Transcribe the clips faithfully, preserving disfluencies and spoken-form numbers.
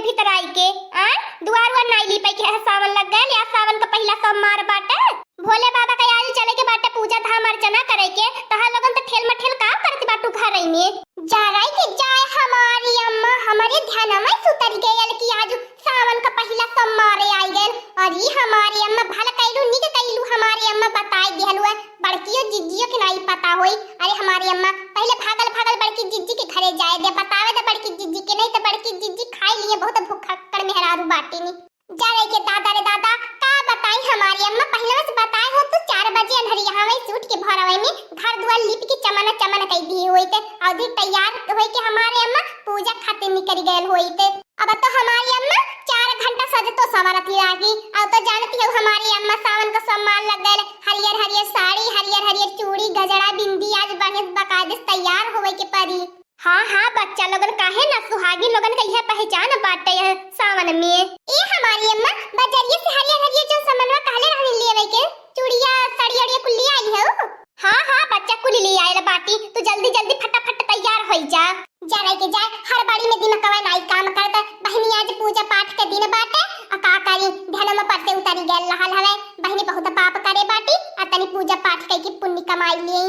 भीतर आई के, आ? दुआर उआर नाई लीपे के है, सावन लग गए, या सावन का पहिला सोमवार बाटे। भोले बाबा का यारी चले के बाटे, पूजा धाम अर्चना करे के, तहार लोगन तो ठेल मठेल का करत बाटू घर में? जा रही के जाए हमारी अम्मा, हमारे ध्यान में सुतरी गयल कि आज सावन का पहिला सोमवार आई गयल। अरे हमारी अम्मा, भल कैलू, निक कैलू, हमारी अम्मा बताई दिहलू है। बड़कियो जिज्जियो के नाई पता होई। अरे हमारी अम्मा, पहले भागल भागल बड़की जिज्जी के घरे जाए दे, बतावे दे बड़की जिज्जी के, नहीं तो बड़की जिज्जी खाई लिए, बहुत भूखक्कड़ मेहरारू बाटी नी। जा रही के दादा रे दादा, का बताई हमारी अम्मा, पहले से बताए हो तू, चार बजे अनहरिया हवे सूट के भरवे में घर दुआर लीप के चमन चमन कई दिए होई थे, और भी तैयार होई के हमारे अम्मा पूजा खातिर निकल गयल होई थे। अब तो हमारी अम्मा चार घंटा सजतो सवारत ही लागी। अब तो जानती हो हमारी अम्मा सावन का सोमवार लग गयल, हरियर हरियर साड़ी, हरियर हरियर चूड़ी, गजरा, बिंदी, आज बढ़िया से बकायदे से तैयार होवे के परी। हाँ हाँ बच्चा लोगन, काहे ना, सुहागी लोगन का यह पहचान बाटे यह सावन में। ए हमारी अम्मा, बजरिया से हरियर हरियर जो सामानवा कहले रहनी लेवे के, चूड़िया, साड़ी अड़िया कुल ले आई हो? हाँ हाँ बच्चा, कुल ले आयल बाटी, तू जल्दी जल्दी फटाफट तैयार होई जा। जा रही के जाए, हड़बड़ी में दिमकवा नाई काम करता। बहिनी आज पूजा पाठ के दिन बाटे, आ का करी, ध्यान में पड़ते उतारी गैल रहल हवे। बहिनी बहुत पाप करे बाटी, आ तनी पूजा पाठ कई के पुण्य कमाई ले।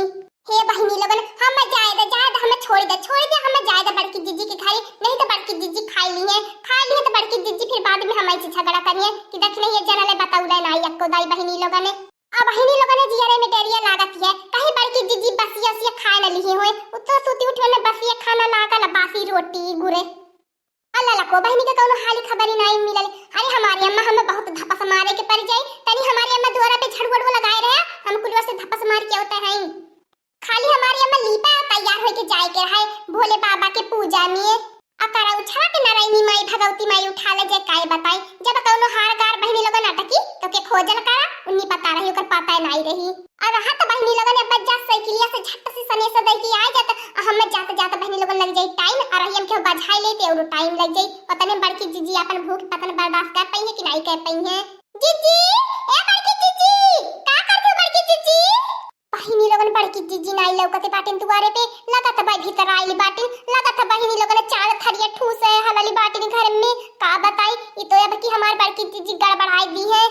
हे बहिनी लोगन, हम जाए दे, जाए दे, हमें छोड़ दे, छोड़ दे, हमें जाए दे बड़की जिज्जी के घरे, नहीं तो बड़की जिज्जी खाई ली है, खाई ली है तो बड़की जिज्जी फिर बाद में हमारे से झगड़ा करिए कि देख नहीं ये जनले बतौले नाई अक्को दाई बहिनी लोगन। अब बहिनी लोगन जियरे में डरिया लागत है, कहीं बड़की जिज्जी बसिया उसिया खाए न लिही होए, उत्तो सूती उठे में बसिया खाना लागल, बासी रोटी गुरे। अल्लाह लको बहिनी के कौनो हाली खबरी नाई मिलल। अरे हमारी अम्मा, हमें बहुत धपस मारे के पड़ जाई, तनी हमारी अम्मा दुआरा पे झाड़ू वाड़ू लगाए रहे, हम कुलवा से धपस मार के होते हैं। खाली हमारी अम्मा लीपा तैयार होके जाए के रहे भोले बाबा के पूजा में। अकरा उछला के नारायणी माई भगवती माई उठा ले जे, काहे बताई, जब कौनो हार गार बहिनी लोगन अटकी तो के खोजल करा, उन्नी पता रही, ओकर पता नाई रही। और रहा तो बहिनी लोगन अब जा साइकिलिया से झट से सनेसा दे के आ जात, आ हम जात जात बहिनी लोगन लग जाई टाइम, और रही हम के बझाई लेते और टाइम लग जाई। पता नहीं बड़की जिज्जी अपन भूख पता नहीं बर्दाश्त कर पाई है कि नाई कर पाई है। जिज्जी, ए बड़की जिज्जी, का करते हो बड़की जिज्जी? बहिनी लोगन बड़की जिज्जी नाई लौकते बाटिन दुआरे पे, लगत बा भीतर आइल बाटिन, लगत बहिनी लोगन चार थरिया ठूस है हलली बाटिन घर में। का बताई, ई तो अब की हमार बड़की जिज्जी गड़बड़ाई दी है।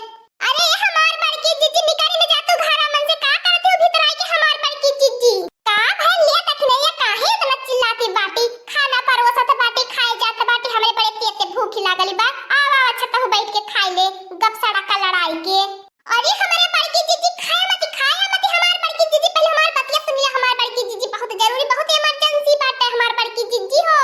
अरे हमार बड़की जिज्जी निकरी न जा तू घरा मन से, का करते हो भीतर आई के हमार बड़की जिज्जी? का भइल ले दखिनैया, काहे इतना चिल्लाती बाटी? खाना परोसत बाटी, खाए जात बाटी, हमरे बड़े तेज से भूख लागली बा। आवा, आवा, छतहु बैठ के खाई ले, गप सड़क का लड़ाई के। अरे हमरे बड़की जिज्जी, खाया मती, खाया मती हमार बड़की जिज्जी, पहले हमार बतिया सुन लिया हमार बड़की जिज्जी, बहुत जरूरी, बहुत इमरजेंसी बाटे हमार बड़की जिज्जी हो।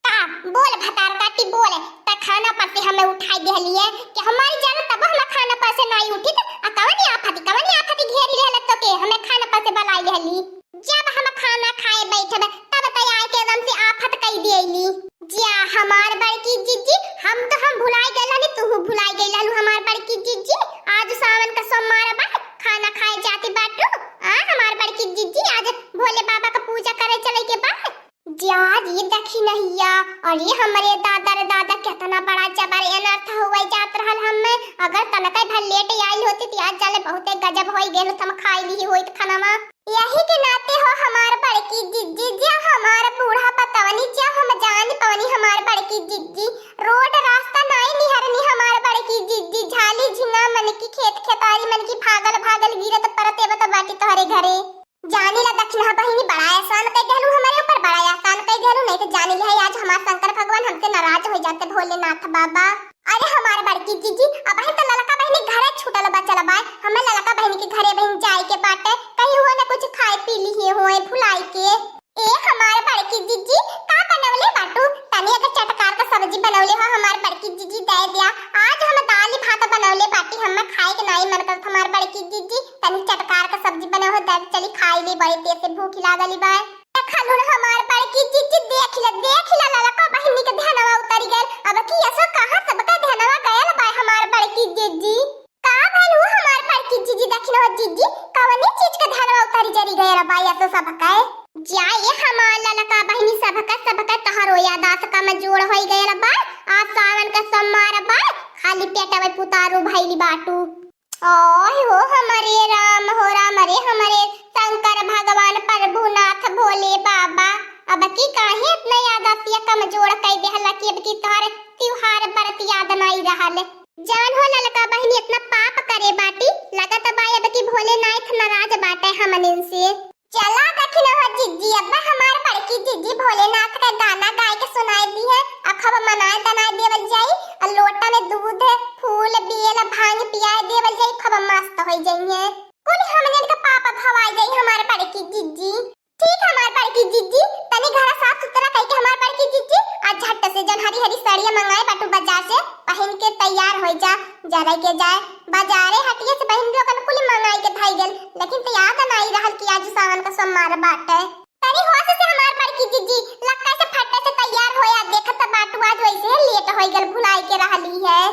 का? बोल भतार काटी बोल, त खाना पर से हमें उठाई देहलिए कि हमारी जान तब हम खाना पर से नाई उठी त, आ कवन आफत, कवन आफत घेरी रहल तो के हमें खाना पर से बलाई लेहली। जब हम खाना खाए बैठब तब त आए के एकदम से आफत कई देली। जिया हमार बड़की जिज्जी, हम तो हम भुलाई गइल हनी, तू भुलाई गइल हलू हमार बड़की जिज्जी। आज सावन का सोमवार बा, खाना खाए जाती बाटू। आ हमार बड़की जिज्जी, आज भोले बाबा का पूजा करे चले के बा। जिया रे दखिनैया, अरे हमरे दादा रे दादा, कितना बड़ा जबर अनर्थ हुए जात रहल हमें। अगर तनके भर लेट आइल होती त आज जाले बहुते गजब होई गेल, हम खाई ली होई त खानावा। यही के नाते हो हमार बड़की जिज्जी, जे हमार बूढ़ा पतवनी, जे हम जान पवनी हमार बड़की जिज्जी, रोड रास्ता नाई निहरनी हमार बड़की जिज्जी, झाली झिंगा मन की खेत खेतारी मन की भागल भागल गिरत परत एवत बाटी तोहरे घरे। जानी ला दखिनहा बहिनी, बड़ा एहसान कई देहलू हमरे ऊपर, बड़ा एहसान कई देहलू, नहीं तो जानी लिहा आज हमार शंकर भगवान हमसे नाराज हो जाते भोलेनाथ बाबा। अरे हमार बड़की जिज्जी, अबहिन त ललका बहिनी घरे छूटल बचल बाय, हमें ललका बहिनी के घरे बहिन जाए के बाटे, कहीं हुआ न कुछ खाए पी लिहे होए भुलाई के। ए हमार बड़की जिज्जी, का बनवले बाटू? तनी अगर चटकार का सब्जी बनवले हो हमार बड़की जिज्जी, दे दिया। आज हम दाल भात बनवले बाटी, हम खाए के नाई मन करत हमार बड़की जिज्जी, तनी चटकार का सब्जी बनाओ, दे चली खाई ले, बड़ी तेज से भूख लागली बाय। देखलू न हमार बड़की जिज्जी, देख ले, देख ले, ललका बहिनी के ध्यानवा उतरी गइल। अब की असो कहाँ सबका ध्यानवा गयल बा हमार बड़की जिज्जी? का भइल हो हमार बड़की जिज्जी, दखिनहा जिज्जी, कवने चीज के ध्यानवा उतरी जरी गयल बा असो सबके? जा ये हमार ललका बहिनी, सबके, सबके तोहरो यादास कमजोर होई गयल बा। आज सावन के सोमवार बा, खाली पेटवे पुतारू भइली बाटू। ओय हो हमरे राम, हो राम रे हमरे शंकर भगवान प्रभुनाथ भोले बाबा, अब की काहे इतना यादसिया कमजोर कई देहला कि अब की तोहर त्योहार याद नाई रहल। जवन हो ललका बहिनी इतना पाप करे बाटी, लगत बा अब की भोलेनाथ नाराज बाटे हमनिन से। चला दखिनहो जिज्जी, अब्बा हमार बड़की जिज्जी भोलेनाथ का गाना गाय के सुनाए दी है, अ खूब मनाए दनाए देवल जाई, अ लोटा में दूध, फूल, बेल, भांग पियाए देवल जाई, खूब मस्त होई जइहे। कुल हमनिन का पाप धवाई जाई हमार बड़की जिज्जी। ठीक हमार बड़की जिज्जी, तनी घर साफ सुथरा कइके हमार बड़की जिज्जी, आ झट से जन हरी हरी साड़िया मंगाए बाटू बाजार से, पहिन के तैयार होई जा, जरे के जाए। बाजारे हटिए से बहिन लोगन कुल मंगाई के धाई गेल, लेकिन त याद नाई रहल कि आज सावन का सोमवार बाटे। तनी होश से हमार बड़की जिज्जी, लक्का से फट्टे से तैयार होया, देखत बाटू आज वैसे ही लेट होई गेल, भुलाई के रहली है।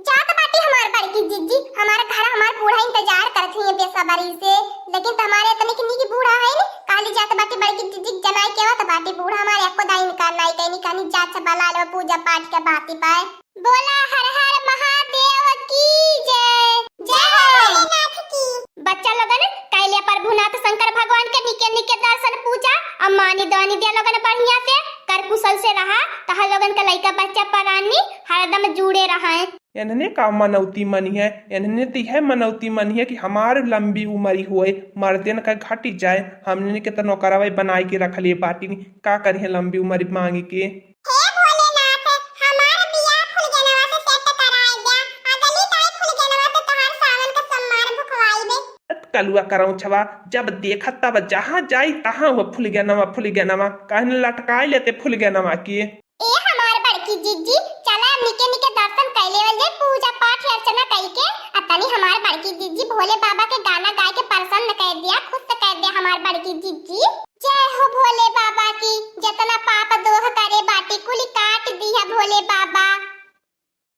जात बाटी हमार बड़की जिज्जी, हमार घर हमार बूढ़ा इंतजार करत ही बेसब्री से, लेकिन त हमारे इतने की निकी बूढ़ा है न, काली जात बाटी बड़की जिज्जी जनाई के आवत बाटी बूढ़ा हमारे एको दाई इनकार नाई कइनी, कहनी जात से बला लेवा पूजा पाठ के बाती पाए। बोला हर हर महादेव की जय। जय हो भोलेनाथ की। बच्चा लोगन, कैले प्रभुनाथ शंकर भगवान के निके निके दर्शन पूजा, अम्मानी दानी दे लोगन बढ़िया से, कर कुशल से रहा, तहर लोगन के लइका बच्चा परानी हरदम जुड़े रहे। एन्हने का मनौती मनिहे, एन्हने त इहे मनौती मनिहे कि हमार लंबी उमरी होए, मर्दन का घटी जाए, हमने के त नौकरवा बनाई के रखले बाटिन, का करिहे लंबी उमरी मांगी के। हे भोलेनाथ, हमार बियाह फुलगेनवा से सेट कराए द्या। अगली दाई फुलगेनवा से तोहार सावन का सोमवार भुखवाई बे। अत कलुआ करौछवा, जब देखत तब जहाँ जाई तहाँ हुआ फुलगेनवा, फुलगेनवा, कहने लटकाए लेते फुलगेनवा के। ए हमार बड़की जिज्जी, चला अब निके निके दर्शन कइ लेवल जाए, पूजा पाठ अर्चना कइ के, आ तनी हमार बड़की जिज्जी भोले बाबा के गाना गाए के प्रसन्न कर दिया, खुश कर दिया हमार बड़की जिज्जी। जय हो भोले बाबा की, जितना पाप दोह करे बाटी कुल काट दिया भोले बाबा।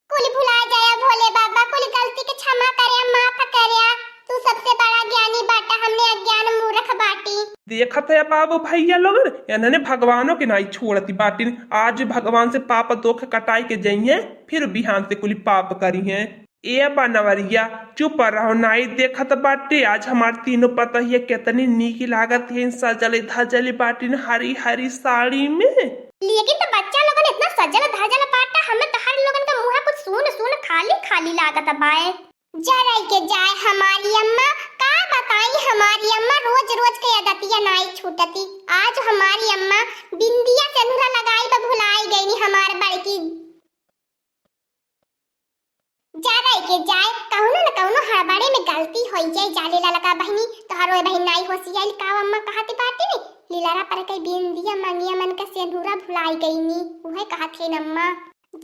कुल भुला जाया भोले बाबा, कुल गलती के क्षमा करे, माफ करे। तू सबसे बड़ा ज्ञानी बाटा, हमने अज्ञान मूर्ख बाटी। देखत है बाबू भैया लोगन, एन्हने भगवानों के नाई छोड़ती बाटिन। आज भगवान से पाप दोख कटाई के जइहें, फिर बिहान से कुल पाप करिहें। ए बनवरिया, चुप रहो, नाई देखत बाटे, आज हमार तीनों पतोहिया केतनी नीक लागत है, सजल धजल बाटिन हरी हरी साड़ी में। लेकिन त बच्चा लोगन इतना सजल धजल बाटा, हमें तोहर लोगन का मुँह कुछ सून सून खाली खाली लागत बाए। जराई के जाए हमारी अम्मा, का बताई हमारी अम्मा, रोज रोज के आदतिया नाई छूटती। आज हमारी अम्मा बिंदिया सेनुरा लगाई बा भुलाई गईनी हमार बड़की। जराई के जाए, कउनो न कउनो हड़बड़े में गलती होई जाए। जा लीला लगा बहिनी, तोहरो ए बहिन नाई होशियाइल का अम्मा कहत बाटे ने, लीलारा पर कई बिंदिया मंगिया मन के सेनुरा भुलाई गईनी, उहे कहत है अम्मा।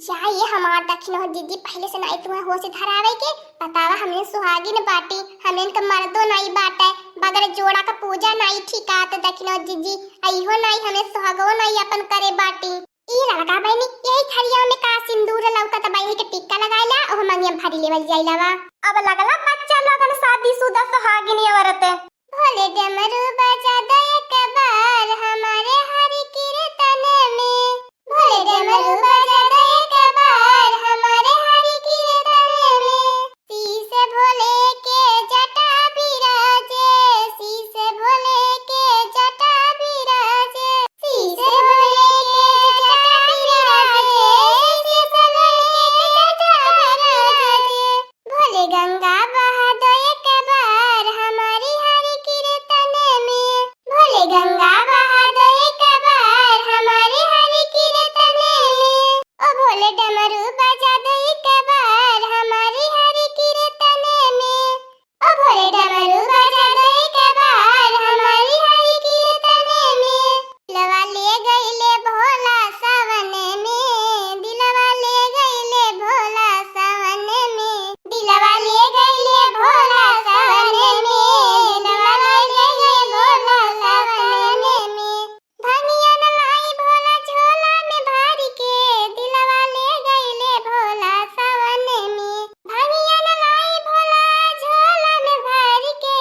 जाए हमार दखिनो जिज्जी, पहिले से नाई तुम्हें होश धरावे के, बतावा हमने सुहागिन बाटी, हमने के मर्दो नाई बाटे, बगैर जोड़ा का पूजा नाई ठिकात दखिनो जिज्जी, अइहो नाई हमें सुहागो नाई अपन करे बाटी। ई ललका बहिनी, यही थरिया में का सिंदूर लौकत बा, यही के टिक्का लगाइला, ओह मंगिया में भरी लेवल जाइला बा। अब लगला बच्चा लोगन शादीशुदा सुहागिनी औरत। भोले डमरू बजा दो एक बार हमारे हरि कीर्तन में। भोले डमरू बजा दो एक बार हमारे हरि कीर्तन में। शीश भोले के जटा विराजे, शीश भोले के जटा विराजे, शीश भोले के जटा विराजे, शीश भोले के जटा विराजे। भोले गंगा बहा दो एक बार हमारी हरि कीर्तन में। भोले गंगा बहा दो एक बार हमारी हरि कीर्तन में। ओ भोले डमरू बजा दो एक बार हमारी हरि कीर्तन में। ओ भोले डमरू बजा दो एक बार हमारी हरि कीर्तन में। दिलवा ले गईले भोला सावन में, दिलवा ले गईले भोला सावन में, दिलवा ले गईले भोला सावन में, दिलवा ले गईले भोला सावन में। भंगिया न लाई भोला झोला में भर के, दिलवा ले गईले भोला सावन में। भंगिया न लाई भोला झोला में भर के,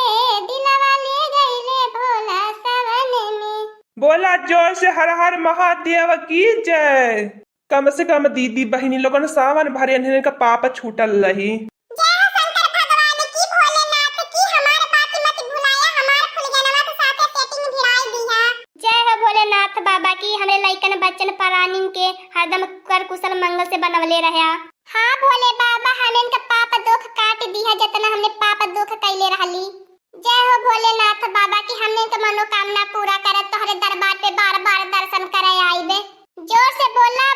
दिलवा ले गईले भोला सावन में। बोला जोर से हर हर महादेव की जय। कम से कम दीदी बहिनी लोगन सावन भर एन्हने का पाप छूटल रही। जय हो शंकर भगवान की, भोलेनाथ की, हमार बात मत भुलाया, हमार फुलगेनवा के साथे सेटिंग भिड़ाई दिया। जय हो भोलेनाथ बाबा की, हमरे लइकन बच्चन परानिन के हरदम कर कुशल मंगल से बनवले रह्या। हाँ भोले बाबा, हमने इनका पाप दुख काट दिया, जितना हमने पाप दुख कैले रहली। जय हो भोलेनाथ बाबा की हमने इनका मनोकामना पूरा करत तोहरे दरबार पे बार बार दर्शन करे आईबे। जोर से बोला,